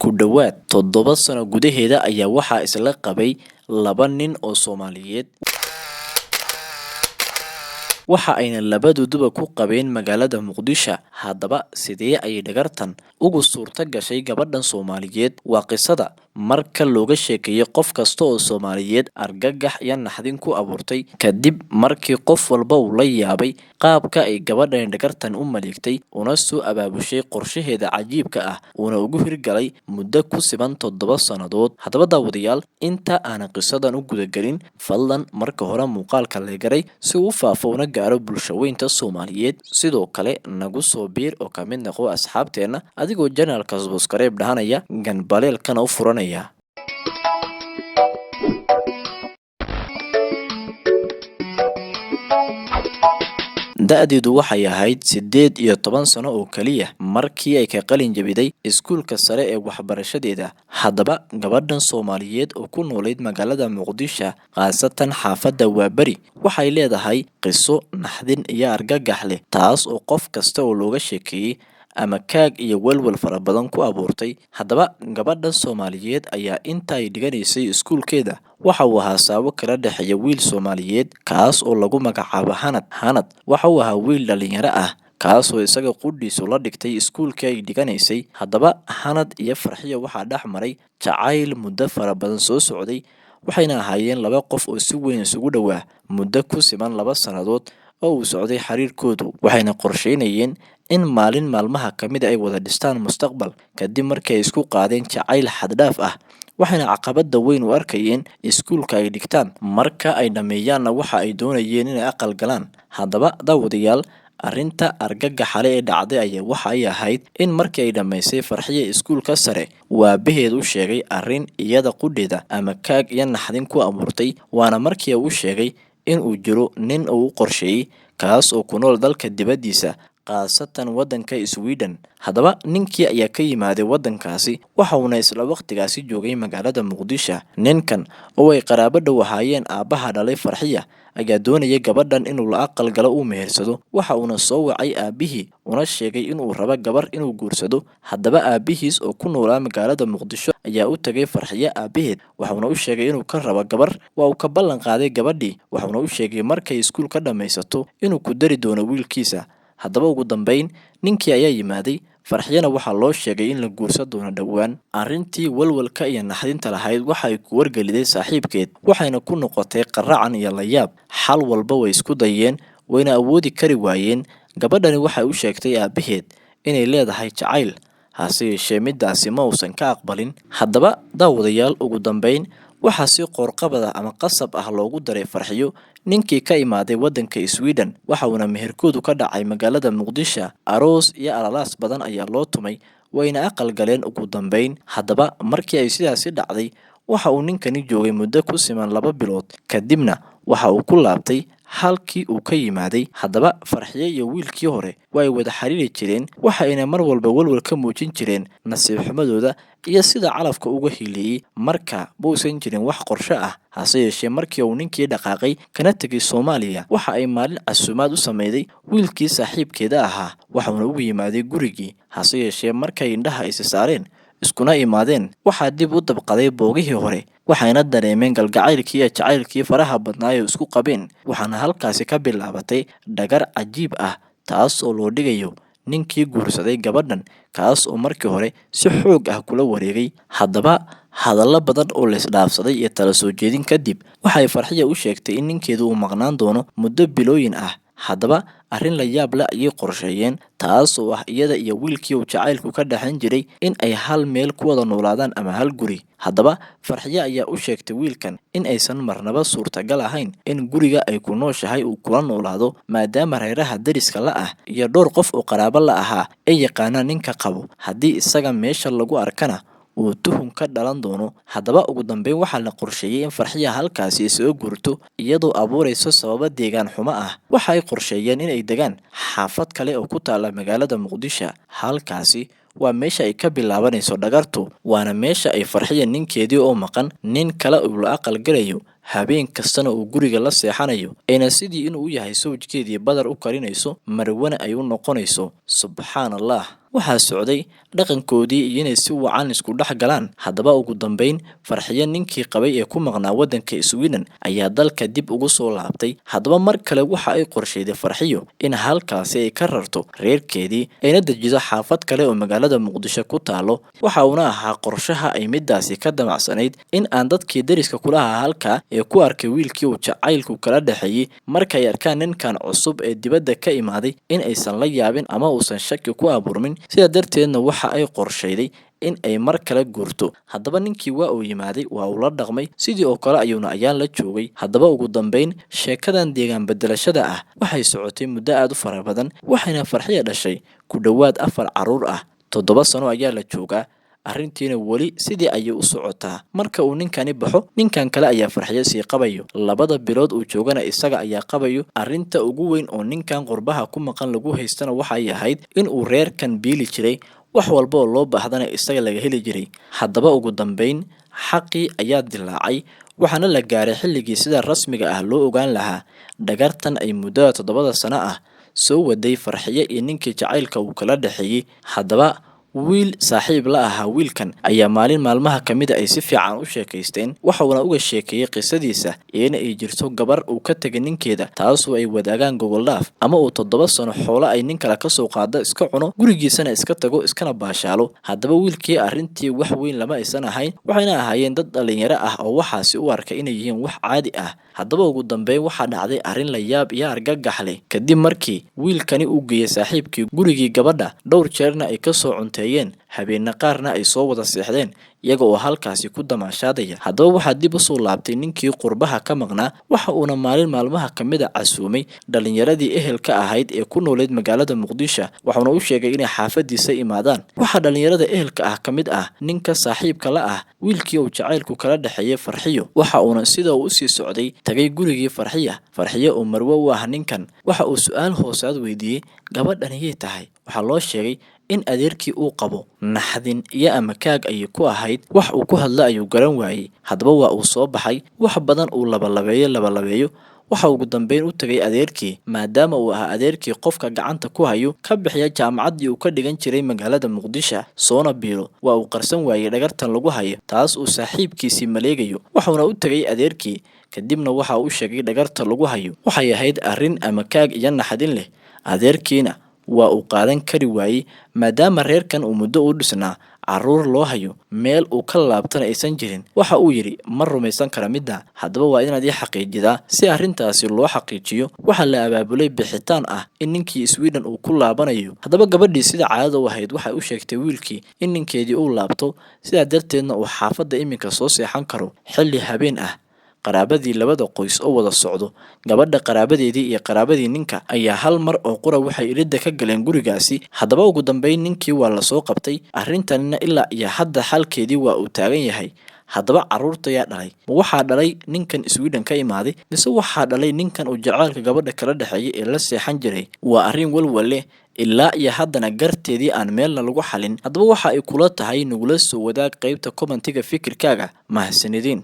Ku dhowaad 7 sano gudaheeda ayaa waxaa isla qabay laba nin oo Soomaaliyeed. Waxa ayna labadooduba ku qabeen magaalada Muqdisho. Haddaba sidee ayay dhagartan ugu suurto gashay gabadhan Soomaaliyeed? Waa qisada marka looga sheekeeyay qof kasta oo Soomaaliyeed argagax iyo naxdin ku abuurtay kadib markii qof walba uu la yaabay qaabka ay gabadhani dhagartan u maleegtay una soo abaabushay qorshaheeda cajiibka ah uuna ugu hirgalay muddo ku siban 7 sannadood. Haddaba daawadayaal, inta aanan qisadan u gudagelin, fadlan marka hore muuqaalka leegaray si uu u faafo una gaaro bulshaweynta Soomaaliyeed. Sidoo kale nagu soo biir oo ka mid noqo asxaabteena adigoo janaalka subscribe dhahanaya ganbaleelkana u furanaya. Da'deedu waxay ahayd 18 sano oo kaliya markii ay ka qalin jabiday iskuulka sare ee waxbarashadeeda. Haddaba gabadhan Soomaaliyeed oo ku noolayd magaalada Muqdisho, khaasatan xaafadda Waaberi, waxay leedahay qiso naxdin iyo argagax leh, taas oo qof kasta oo looga sheekeeyay ama kaag iyo walwal fara badan ku abuurtay. Haddaba gabadhan Soomaaliyeed ayaa inta ay dhiganaysay iskuulkeeda waxa uu ahaa saabo kala dhexeeya wiil Soomaaliyeed kaas oo lagu magacaabo Hanad. Hanad waxa uu ahaa wiil dhalinyaro ah kaas oo isaga qudhiisu la dhigtay iskuulkii ay dhiganaysay. Haddaba Hanad iyo Farxiyo waxaa dhex maray jacayl muddo fara badan soo socday, waxayna ahaayeen laba qof oo si weyn isugu dhowaa muddo ku siman 2 sannadood oo uu socday xiriirkoodu, waxayna qorsheynayeen in maalin maalmaha ka mid ay wada dhistaan mustaqbal kadib markii ay isku qaadeen jacayl xad dhaaf ah. Waxayna caqabadda weyn u arkayeen iskuulka ay dhigtaan, marka ay dhammeeyaanna waxa ay doonayeen inay aqal galaan. Haddaba daawadayaal, arrinta argagaxa leh ee dhacday ayaa waxa ay ahayd in markii ay dhammaysay Farxiyo iskuulka sare, uu aabaheed u sheegay arrin iyada qudheeda ama kaag iyo naxdin ku abuurtay, waana markii uu u sheegay in uu jiro nin uu u qorsheeyay kaas oo ku nool dalka dibaddiisa, khaasatan waddanka Sweden. Haddaba ninkii ayaa ka yimaaday waddankaasi, waxa uuna isla waqtigaasi joogay magaalada Muqdisho. Ninkan oo ay qaraabo dhow ahaayeen aabbaha dhalay Farxiya ayaa doonayay gabadhan inuu la aqal galo uu mehersado, waxa uuna soo wacay aabbihii una sheegay inuu rabo gabar inuu guursado. Haddaba aabbihiis oo ku noolaa magaalada Muqdisho ayaa u tagay Farxiyo aabaheed, waxauna u sheegay inuu ka rabo gabar. Waa uu ka ballan qaaday gabadhii, waxauna u sheegay markay iskuul ka dhammaysato inuu ku dari doono wiilkiisa. Haddaba ugu dambeyn ninkii ayaa yimaaday, Farxiyana waxaa loo sheegay in la guursan doono dhowaan. Arrintii walwalka iyo naxdinta lahayd waxa ay ku wargeliday saaxiibkeed, waxayna ku noqotay qaracan iyo layaab. Xal walba way isku dayeen, wayna awoodi kari waayeen. Gabadhani waxay u sheegtay aabaheed inay leedahay jacayl, hase yeeshee midaasi ma uusan ka aqbalin. Haddaba daawadayaal, ugu dambeyn waxaa si qoorqabad ah ama qasab ah loogu daray Farxiyo ninkii ka imaaday waddanka Sweden, waxa uuna meherkoodu ka dhacay magaalada Muqdisho. Aroos iyo alalaas badan ayaa loo tumay, wayna aqal galeen ugu dambeyn. Haddaba markii ay sidaasi dhacday, waxa uu ninkani joogay muddo ku siman 2 bilood, kadibna waxa uu ku laabtay halkii uu ka yimaaday. Haddaba Farxiyo iyo wiilkii hore way wada xiriiri jireen, waxayna mar walba walwal ka muujin jireen nasiib xumadooda iyo sida calafka uga hiiliyey. Marka muusan jirin wax qorshe ah, hase yeeshee markii uu ninkii dhaqaaqay kana tegay Soomaaliya, waxa ay maalin casuumaad u sameyday wiilkii saaxiibkeeda ahaa, waxauna ugu yimaaday gurigii. Hase yeeshee markay indhaha isi saareen iskuna imaadeen, waxaa dib u dabqaday boogihii hore, waxayna dareemeen galgacaylkii iyo jacaylkii faraha badnaa ee isku qabeen. Waxaana halkaasi ka bilaabatay dhagar cajiib ah, taas oo loo dhigayo ninkii guursaday gabadhan, kaas oo markii hore si xoog ah kula wareegay. Haddaba hadallo badan oo la isdhaafsaday iyo tala soo jeedin kadib, waxay Farxiyo u sheegtay in ninkeedu uu maqnaan doono muddo bilooyin ah. Haddaba arrin la yaab leh ayay qorsheeyeen, taas oo ah iyada iyo wiilkii uu jacaylku ka dhexan jiray in ay hal meel ku wada noolaadaan ama hal guri. Haddaba Farxiyo ayaa u sheegtay wiilkan in aysan marnaba suurtagal ahayn in guriga ay ku nooshahay uu kula noolaado, maadaama reeraha deriska la ah iyo dhowr qof oo qaraabo la ahaa ay yaqaanaan ninka qabo. Haddii isaga meesha lagu arkana uu tuhun ka dhalan doono. Haddaba ugu dambeyn waxaa la qorsheeyay in Farxiya halkaasi isaga guurto, iyadoo abuurayso sababo deegaan xumo ah. Waxa ay qorsheeyeen in ay degaan xaafad kale oo ku taalla magaalada Muqdisho. Halkaasi waa meesha ay ka bilaabanayso dhagartu, waana meesha ay Farxiya ninkeedii oo maqan nin kale uu la aqal galayo, habeen kastana uu guriga la seexanayo, ayna sidii inuu u yahay sawjkeedii badar u karinayso, marwana ay u noqonayso. Subxaan Allah. Waxaa socday dhaqankoodii iyo inay si wacan isku dhex galaan. Haddaba ugu dambeyn, Farxiyo ninkii qabay ee ku maqnaa waddanka Sweden ayaa dalka dib ugu soo laabtay. Haddaba mar kale waxa ay qorsheyday Farxiyo in halkaasi ay ka rarto reerkeedii ayna dejiso xaafad kale oo magaalada Muqdisho ku taalo. Waxa uuna ahaa qorshaha ay midaasi ka damacsanayd in aan dadkii deriska kulaha halkaa ee ku arkay wiilkii uu jacaylku kala dhexeeyey markay arkaan ninkan cusub ee dibadda ka imaaday in aysan la yaabin ama uusan shaki ku abuurmin. Sidaa darteedna waxa ay qorsheyday in ay mar kale guurto. Haddaba ninkii waa uu yimaaday, waa uu la dhaqmay, sidii oo kale ayuuna ayaan la joogay. Haddaba ugu dambeyn, sheekadan deegaan bedelashada ah waxay socotay muddo aad u fara badan, waxayna Farxiya dhashay ku dhowaad 4 carruur ah. 7 sano ayaa la joogaa, arrintiina weli sidii ayay u socotaa. Marka uu ninkani baxo, ninkan kale ayaa Farxiyo sii qabayo. 2 bilood uu joogana isaga ayaa qabayo. Arrinta ugu weyn oo ninkan qurbaha ku maqan lagu haystana waxay ahayd in uu reerkan biili jiray, wax walba oo loo baahdana isaga laga heli jiray. Haddaba ugu dambeyn, xaqii ayaa dilaacay, waxaana la gaaray xilligii sida rasmiga ah loo ogaan lahaa dhagartan ay muddada 7 sano ah soo waday Farxiyo iyo ninkii jacaylka uu kala dhexeeyey. Haddaba wiil saaxiib la ahaa wiilkan ayaa maalin maalmaha ka mid ay si fiican u sheekaysteen, waxauna uga sheekeeyey qisadiisa iyo in ay jirto gabar uu ka tegay ninkeeda, taasoo ay wadaagaan gogol dhaaf ama uu 7 sano xoolo ay nin kale kasoo qaado iska cuno, gurigiisana iska tago, iskana baashaalo. Haddaba wiilkii arrintii wax weyn lama aysan ahayn, waxayna ahaayeen dad dhalinyaro ah oo waxaasi u arkay inay yihiin wax caadi ah. Haddaba ugu dambeyn waxaa dhacday arrin la yaab iyo argagax leh kadib markii wiilkani uu geeyey saaxiibkii gurigii gabadha, dhowr jeerna ay kasoo cunteeyeen, habeenna qaarna ay soo wada seexdeen iyaga oo halkaasi ku damaashaadaya. Haddaba waxaa dib usoo laabtay ninkii qurbaha ka maqnaa, waxa uuna maalin maalmaha ka mid a casuumay dhalinyaradii ehelka ahayd ee ku nooleyd magaalada Muqdisho, waxauna u sheegay inay xaafadiisa imaadaan. Waxaa dhalinyarada ehelka ah ka mid ah ninka saaxiibka la ah wiilkii uu jacaylku kala dhexeeyey Farxiyo. Waxa uuna sida uu usii socday tagay gurigii Farxiya. Farxiyo oo marwo u ah ninkan waxa uu su-aal hoosaad weydiiyey, gabadhan yay tahay? Waxaa loo sheegay in adeerkii uu qabo. Naxdin iyo amakaag ayay ku ahayd, wax uu ku hadla ayuu garan waayey. Haddaba waa uu soo baxay, wax badan uu labalabeeyo. Waxa ugu dambeyn u tagay adeerkii, maadaama uu ahaa adeerkii qofka gacanta ku hayo ka bixiya jaamacaddii uu ka dhigan jiray magaalada Muqdisho, soona biiro. Waa uu qarsan waayey dhagartan lagu hayo, taas uu saaxiibkiisii maleegayo. Waxuuna u tagay adeerkii, kadibna waxa uu sheegay dhagarta lagu hayo. Waxay ahayd arrin amakaag iyo naxdin leh. Adeerkiina waa uu qaadan kari waayey, maadaama reerkan uu muddo u dhisnaa, carruur loo hayo, meel uu ka laabtana aysan jirin. Waxa uu yidhi, ma rumaysan kara midda, haddaba waa inaad ii xaqiijidaa. Si arrintaasi loo xaqiijiyo, waxaa la abaabulay bixitaan ah in ninkii Sweden uu ku laabanayo. Haddaba gabadhii sida caadada u ahayd waxay u sheegtay wiilkii in ninkeedii uu laabto, sidaa darteedna uu xaafadda iminka soo seexan karo xilli habeen ah. Qaraabadii labada qoys oo wada socdo, gabadha qaraabadeedii iyo qaraabadii ninka ayaa hal mar oo qura waxay iridda ka galeen gurigaasi. Haddaba ugu dambeyn ninkii waa lasoo qabtay, arrintanina ilaa iyo hadda xalkeedii waa uu taagan yahay. Haddaba carruurta yaa dhalay? Ma waxaa dhalay ninkan Sweden ka imaaday, mise waxaa dhalay ninkan uu jacaylka gabadha kala dhexeeyay ee la seexan jiray? Waa arrin walwal leh, ilaa iyo haddana garteedii aan meelna lagu xalin. Haddaba waxa ay kula tahay, nagula soo wadaag qaybta commentiga fikirkaaga. Mahadsanidin.